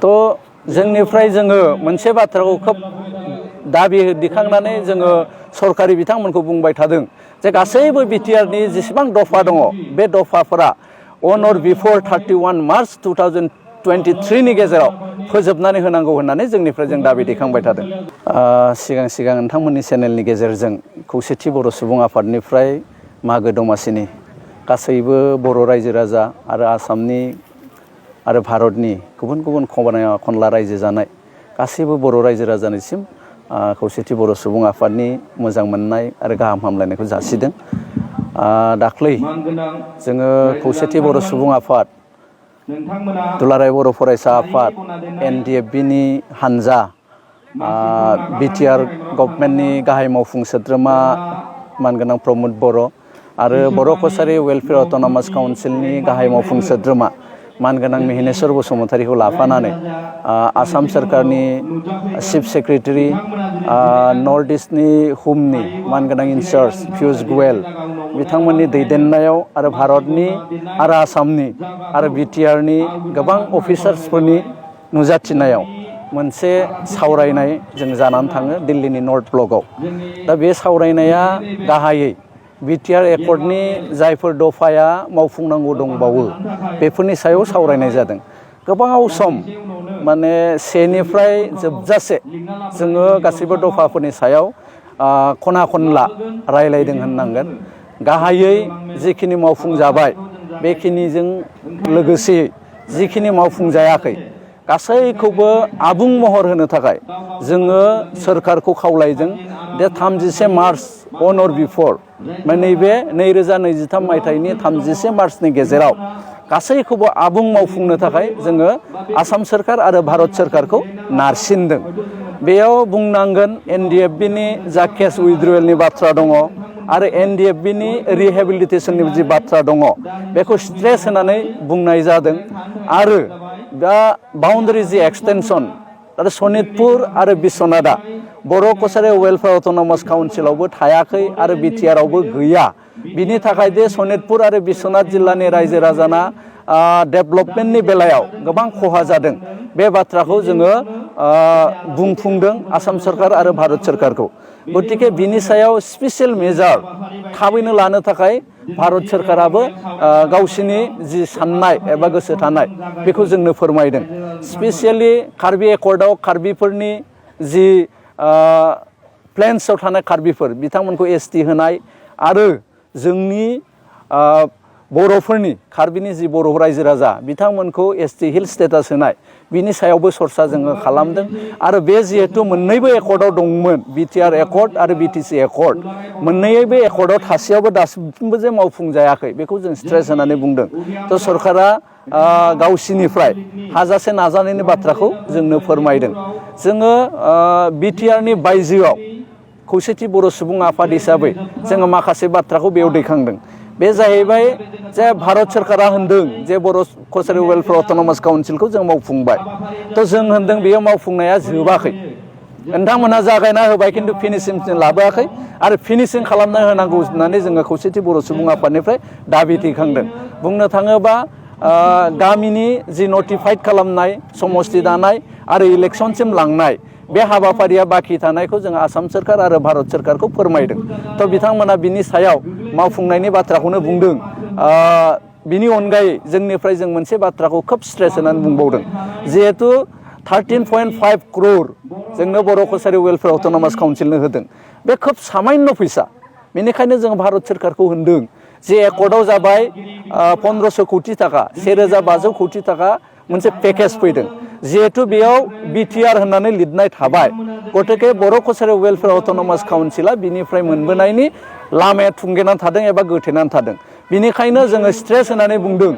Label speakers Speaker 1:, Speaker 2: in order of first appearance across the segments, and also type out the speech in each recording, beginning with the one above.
Speaker 1: तो जोंनिफ्राय जोङो मोनसे बाथ्राखौ खोब दाबि दिखांनानै जोङो सरकारि बिथांमोनखौ बुंबाय थादों जे गासैबो बिटिआरनि जेसेबां दफा दङ बे दफाफोरा अन अर बिफोर 31 मार्च 2023 नि गेजेराव फोजोबनानै होनांगौ होननानै जोंनिफ्राय जों दाबि दैखांबाय थादों। सिगां नोंथांमोननि चेनेलनि गेजेरजों खौसेथि बर' सुबुं आफादनिफ्राय मागो दमासिनि गासैबो बर' रायजो राजा आरो आसामनि आरो भारतनि गुबुन गुबुन खनला रायजो जानाय गासैबो बर' रायजो राजानिसिम खौसेथि बर' सुबुं आफादनि मोजां मोननाय आरो गाहाम हामलायनायखौ जासिदों। दाख्लै जोङो खौसेथि बर' सुबुं आफाद, दुलाराय बर' फरायसा आफाद, NDFBनि हानजा, बिटिआर गभर्नमेन्टनि गाहाय मावफुं सोद्रोमा मानगोनां प्रमद बर' आरो बर' कसारि वेलफेयार अट'नमास काउन्सिलनि गाहाय मावफुं सोद्रोमा मानगोनां मिहिनेश्वर बसुमतारीखौ लाफानानै आसाम सोरखारनि चिफ सेक्रेटारि, नर्थ इस्टनि हुमनि मानगोनां इनचार्ज पियुष गोयल बिथांमोननि दैदेननायाव आरो भारतनि आरो आसामनि आरो बिटिआरनि गोबां अफिसार्सफोरनि नुजाथिनायाव मोनसे सावरायनाय जों जानानै थाङो दिल्लीनि नर्थ ब्लकआव। दा बे सावरायनाया गाहायै बिटिआर एकर्डनि जायफोर दफाया मावफुंनांगौ दंबावो बेफोरनि सायाव सावरायनाय जादों। गोबाव सम माने सेनिफ्राय जोबजासे जोङो गासैबो दफाफोरनि सायाव खना खनला रायलायदों होननांगोन। गाहायै जिखिनि मावफुंजाबाय बेखिनिजों लोगोसे जिखिनि मावफुंजायाखै गासैखौबो आबुं महर होनो थाखाय जोङो सोरखारखौ खावलायदों दे 31 मार्च अन अर बिफोर नैबे 2023 मायथाइनि 31 मार्चनि गेजेराव गासैखौबो आबुं मावफुंनो थाखाय जोङो आसाम सोरखार आरो भारत सोरखारखौ नारसिनदों। बेयाव बुंनांगोन NDFBनि जा केस उइथड्रयेलनि बाथ्रा दङ आरो NDFBनि रिहेबिलिटेसननि जि बाथ्रा दङ बेखौ स्ट्रेस होनानै बुंनाय जादों। आरो दा बाउन्डारि जि एक्सटेनसन आरो सनितपुर आरो बिश्वनाथआ बर' कसारि वेलफेयार अट'नमास काउन्सिलावबो थायाखै आरो बिटिआरआवबो गैया। बिनि थाखाय जे सनितपुर आरो बिश्वनाथ जिल्लानि रायजो राजाना डेभेलपमेन्टनि बेलायाव गोबां खहा जादों बे बाथ्राखौ जोङो बुंफुंदों आसाम सोरखार आरो भारत सोरखारखौ। गतिके बिनि सायाव स्पेसियेल मेजार थाबैनो लानो थाखाय भारत सोरखाराबो गावसिनि जि साननाय एबा गोसो थानाय बेखौ जोंनो फोरमायदों। स्पेसियेलि कार्बि एकर्डआव कार्बिफोरनि जि प्लेन्सआव थानाय कार्बिफोर बिथांमोनखौ ST होनाय आरो जोंनि बर'फोरनि कार्बिनि जि बर' रायजो राजा बिथांमोनखौ ST हिल स्टेटास होनाय बिनि सायावबो सरसा जोङो खालामदों। आरो बे जिहेथु मोननैबो एकर्डआव दंमोन बिटिआर एकर्ड आरो BTC एकर्ड मोननैबो एकर्डआव थासेयावबो दासिमबो जे मावफुंजायाखै बेखौ जों स्ट्रेस होनानै बुंदों। थ' सरकारा गावसिनिफ्राय हाजासे नाजानायनि बाथ्राखौ जोंनो फोरमायदों। जोङो बिटिआरनि बायजोआव खौसेथि बर' सुबुं आफाद हिसाबै जोङो माखासे बाथ्राखौ बेयाव दैखांदों। बे जाहैबाय जे भारत सोरखारा होनदों जे बर' कसारि वेलफेयार अट'नमास काउन्सिलखौ जों मावफुंबाय। थ' जों होनदों बेयो मावफुंनाया जोबाखै। नोंथांमोनहा जागायना होबाय खिन्थु फिनिशिं लाबोआखै आरो फिनिशिं खालामना होनांगौ होननानै जोङो खौसेथि बर' सुबुं आफादनिफ्राय दाबि दैखांदों। बुंनो थाङोबा गामिनि जि नटिफाइड खालामनाय समस्ति दानाय आरो इलेक्सनसिम लांनाय बे हाबाफारिया बाखि थानायखौ जों आसाम सोरखार आरो भारत सोरखारखौ फोरमायदों। थ' बिथांमोना बिनि सायाव मावफुंनायनि बाथ्राखौनो बुंदों। बिनि अनगायै जोंनिफ्राय जों मोनसे बाथ्राखौ खोब स्ट्रेस होनानै बुंबावदों जिहेतु 13.5 crore जोंनो बर' कसारि वेलफेयार अट'नमास काउन्सिलनो होदों। बे खोब सामान्य फैसा। बेनिखायनो जों भारत सोरखारखौ होनदों जे एकर्डआव जाबाय 1500 कौटि थाखा 1500 कौटि थाखा मोनसे पेकेज फैदों। जिहेतु बेयाव बिटिआर होननानै लिरनाय थाबाय गतिके बर' कसारि वेलफेयार अट'नमास काउन्सिला बिनिफ्राय मोनबोनायनि लामाया थुंगेनानै थादों एबा गोथेनानै थादों। बिनिखायनो जोङो स्ट्रेस होनानै बुंदों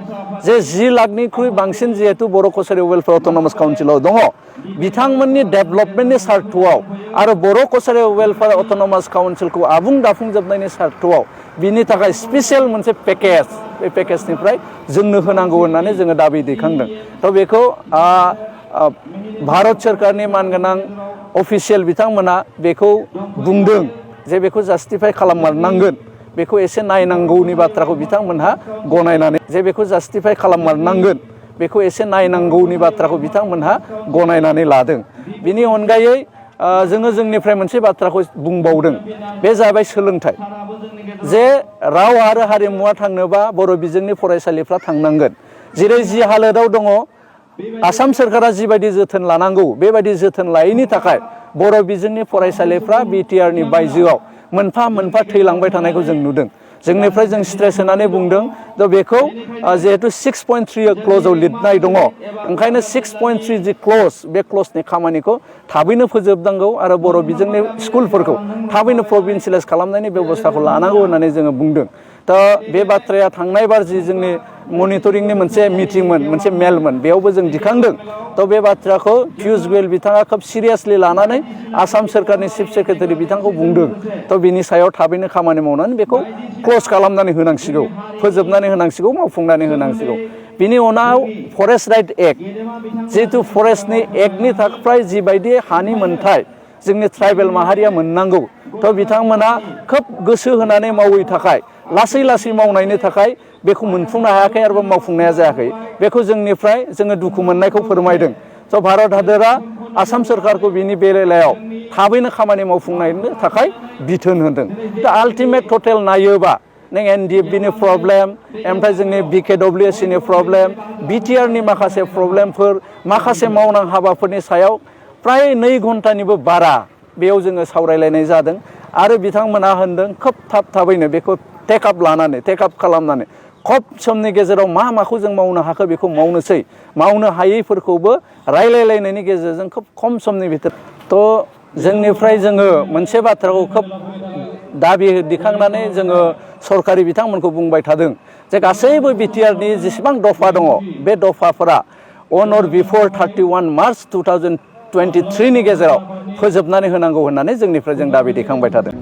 Speaker 1: जे 10 लाखनिख्रुइ बांसिन जिहेतु बर' कसारि वेलफेयार अट'नमास काउन्सिलाव दङ बिथांमोननि डेभेलपमेन्टनि सार्थआव आरो बर' कसारि वेलफेयार अट'नमास काउन्सिलखौ आबुं दाफुंजोबनायनि सार्थआव बिनि थाखाय स्पेसियेल मोनसे पेकेज बे पेकेजनिफ्राय जोंनो होनांगौ होननानै जोङो दाबि दैखांदों। थ' बेखौ भारत सोरखारनि मानगोनां अफिसियेल बिथांमोना बेखौ बुंदों जे बेखौ जास्टिफाइ खालाममारनांगोन। बेखौ एसे नायनांगौनि बाथ्राखौ बिथांमोनहा गनायनानै जे बेखौ जास्टिफाइ खालाममारनांगोन बेखौ एसे नायनांगौनि बाथ्राखौ बिथांमोनहा गनायनानै लादों। बिनि अनगायै जोङो जोंनिफ्राय मोनसे बाथ्राखौ बुंबावदों, बे जाबाय सोलोंथाइ। जे राव आरो हारिमुवा थांनोबा बर' बिजोंनि फरायसालिफ्रा थांनांगोन। जेरै जि हालोदाव दङ, आसाम सोरखारा जिबायदि जोथोन लानांगौ बेबायदि जोथोन लायैनि थाखाय बर' बिजोंनि फरायसालिफ्रा बिटिआरनि बायजोआव मोनफा मोनफा थैलांबाय थानायखौ जों नुदों। जोंनिफ्राय जों स्ट्रेस होनानै बुंदों थ' बेखौ जिहेतु 6.3 क्ल'जआव लिरनाय दङ, ओंखायनो 6.3 जि क्ल'ज, बे क्ल'जनि खामानिखौ थाबैनो फोजोबनांगौ आरो बर' बिजोंनि स्कुलफोरखौ थाबैनो प्रभिन्सियेलाइज खालामनायनि बेब'स्थाखौ लानांगौ होननानै जोङो बुंदों। दा बे बाथ्राया थांनाय बार जि जोंनि मनिटरिंनि मोनसे मिटिंमोन, मोनसे मेलमोन, बेयावबो जों दिखांदों। थ' बे बाथ्राखौ पियुष गोयल बिथाङा खोब सिरियासलि लानानै आसाम सोरखारनि चिफ सेक्रेटारि बिथांखौ बुंदों। थ' बिनि सायाव थाबैनो खामानि मावनानै बेखौ क्ल'ज खालामनानै होनांसिगौ, फोजोबनानै होनांसिगौ, मावफुंनानै होनांसिगौ। बिनि उनाव फरेस्ट राइट एक्ट, जिहेतु फरेस्टनि एक्टनि थाखाय जिबायदि हानि मोनथाय जोंनि ट्राइबेल माहारिया मोननांगौ, थ' बिथांमोना खोब गोसो होनानै मावै थाखाय, लासै लासै मावनायनि थाखाय बेखौ मोनफुंनो हायाखै आरो मावफुंनाया जायाखै। बेखौ जोंनिफ्राय जोङो दुखु मोननायखौ फोरमायदों। स' भारत हादोरा आसाम सोरखारखौ बिनि बेलायाव थाबैनो खामानि मावफुंनायनि थाखाय बिथोन होदों। दा आल्टिमेट टटेल नायोबा नों एनडिएफबिनि प्रब्लेम, ओमफ्राय जोंनि बिकेडब्लिउएससिनि प्रब्लेम, बिटिआरनि माखासे प्रब्लेमफोर, माखासे मावनां हाबाफोरनि सायाव फ्राय 2 घन्टानिबो बारा बेयाव जोङो सावरायलायनाय जादों। आरो बिथांमोनहा होनदों खोब थाबैनो बेखौ टेकआप खालामनानै खम समनि गेजेराव माखौ जों मावनो हाखो बेखौ मावनोसै, मावनो हायैफोरखौबो रायलायलायनायनि गेजेरजों खोब खम समनि भितर। थ' जोंनिफ्राय जोङो मोनसे बाथ्राखौ खोब दाबि दिखांनानै जोङो सरकारि बिथांमोनखौ बुंबाय थादों जे गासैबो बिटिआरनि जेसेबां दफा दङ, बे दफाफोरा अन अर बिफर 31 मार्च 2023 नि गेजेराव फोजोबनानै होनांगौ होननानै जोंनिफ्राय जों दाबि दैखांबाय थादों।